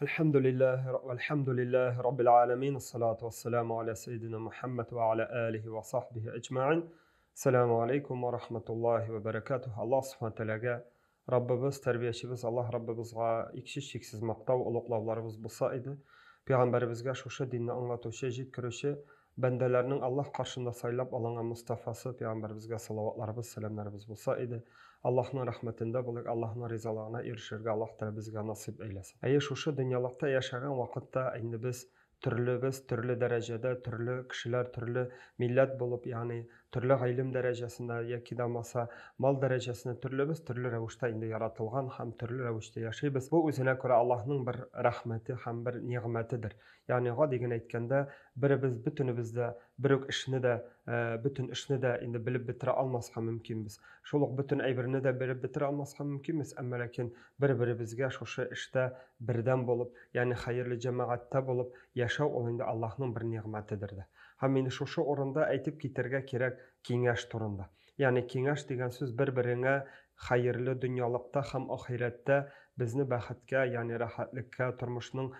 Әлхәмдүлилләһи вәлхәмдүлилләһи раббил галәмин, ассалату вассаламу аля сәйдина Мухаммад ва аля алихи ва сахбихи әҗмәгыйн. Ассаламу алейкум ва рахматуллахи ва бәрәкәтүһ. Аллаһ субхана тәгаләгә, Раббыбыз, тәрбиячебез Аллаһ Раббыбызга иксез-чиксез мактау, олуглауларыбыз булса иде. Пәйгамбәребезгә, шушы динне аңлатучы, җиткерүче, бәндәләрнең Аллаһ каршында сайлап алынган Мостафасы пәйгамбәребезгә салаватларыбыз, сәламнәребез булса иде. Аллаһның рәхмәтендә булыйк, Аллаһның ризалыгына ирешергә Аллаһ Тәгалә безгә насыйп әйләсен. Әйе, шушы дөньялыкта яшәгән вакытта инде без төрлебез, төрле дәрәҗәдә, төрле кешеләр, төрле милләт булып, ягъни төрле гыйлем дәрәҗәсендә яки дә булмаса мал дәрәҗәсендә төрлебез төрле рәвештә инде яратылган һәм төрле рәвештә яшибез. Бу үзенә күрә Аллаһның бер рәхмәте һәм бер нигъмәтедер. Ягъни гади генә әйткәндә, беребез бөтенебез дә бер үк эшне дә, бөтен эшне дә инде белеп бетерә алмаска мөмкинбез. Шул ук бөтен әйберне дә белеп бетерә алмаска мөмкинбез, әмма ләкин бер-беребезгә шушы эштә бердәм булып, ягъни хәерле җәмәгатьтә булып яшәү ул инде Аллаһның бер нигъмәтедер дә. Һәм инде шушы урында әйтеп китәргә кирәк киңәш турында. Ягъни киңәш дигән сүз бер-береңә хәерле дөньялыкта һәм ахирәттә безне бәхеткә, ягъни рәхәтлеккә, тормышның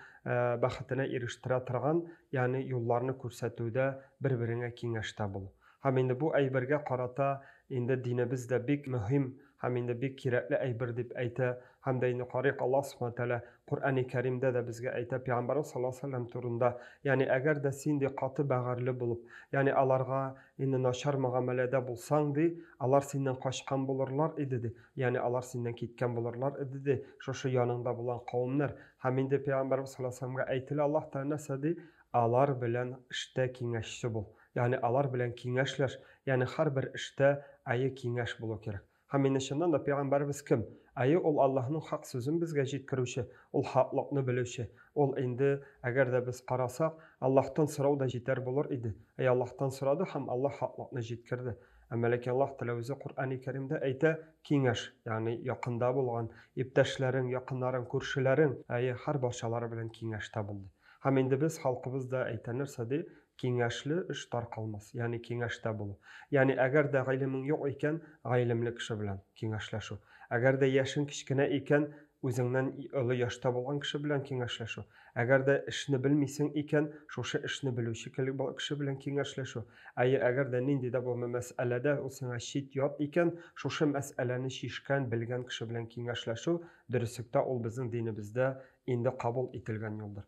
бәхетенә ирештерә торган, ягъни юлларны күрсәтүдә бер-береңә киңәштә булу. Һәм инде бу әйбергә карата инде динебез дә бик мөһим һәм инде бик кирәкле әйбер дип әйтә. Һәм дә инде карыйк, Аллаһ Субхана Тәгалә Коръәни Кәримдә дә безгә әйтә, Пәйгамбәрбез саллаллаһу алейһи ва сәлләм турында, ягъни әгәр дә син ди каты бәгырьле булып, ягъни аларга инде начар мөгамәләдә булсаң ди, алар синнән качкан булырлар иде ди, ягъни алар синнән киткән булырлар иде ди, шушы яныңда булган кавемнәр. Һәм инде Пәйгамбәрбез саллаллаһу алейһи ва сәлләмгә әйтелә Аллаһ Тәгалә нәрсә ди? Алар белән эштә киңәшче бул. Ягъни алар белән киңәшләш, ягъни һәрбер эштә әйе киңәш булу кирәк. Һәм инде чыннан да пәйгамбәребез кем? Әйе, ул Аллаһның хак сүзен безгә җиткерүче, ул хаклыкны белүче. Ул инде, әгәр дә без карасак, Аллаһтан сорау да җитәр булыр иде. Әйе, Аллаһтан сорады һәм Аллаһ хаклыкны җиткерде. Әмма ләкин Аллаһ Тәгалә үзе Коръәни Кәримдә әйтә, киңәш, ягъни якында булган иптәшләрең, якыннарың, күршеләрең, әйе, һәрбарчалары белән киңәштә бул, ди. Һәм инде без халкыбыз да әйтә нәрсә ди? Киңәшле эш таркалмас, ягъни киңәштә булу. Ягъни әгәр дә гыйлемең юк икән, гыйлемле кеше белән киңәшләшү. Әгәр дә яшең кечкенә икән, үзеңнән олы яшьтә булган кеше белән киңәшләшү. Әгәр дә эшне белмисең икән, шушы эшне белүче кеше белән киңәшләшү. Әйе, әгәр дә нинди дә булма мәсьәләдә ул сиңа чит-ят икән, шушы мәсьәләне чишкән, белгән кеше белән киңәшләшү, дөреслектә ул безнең динебездә инде кабул ителгән юлдыр.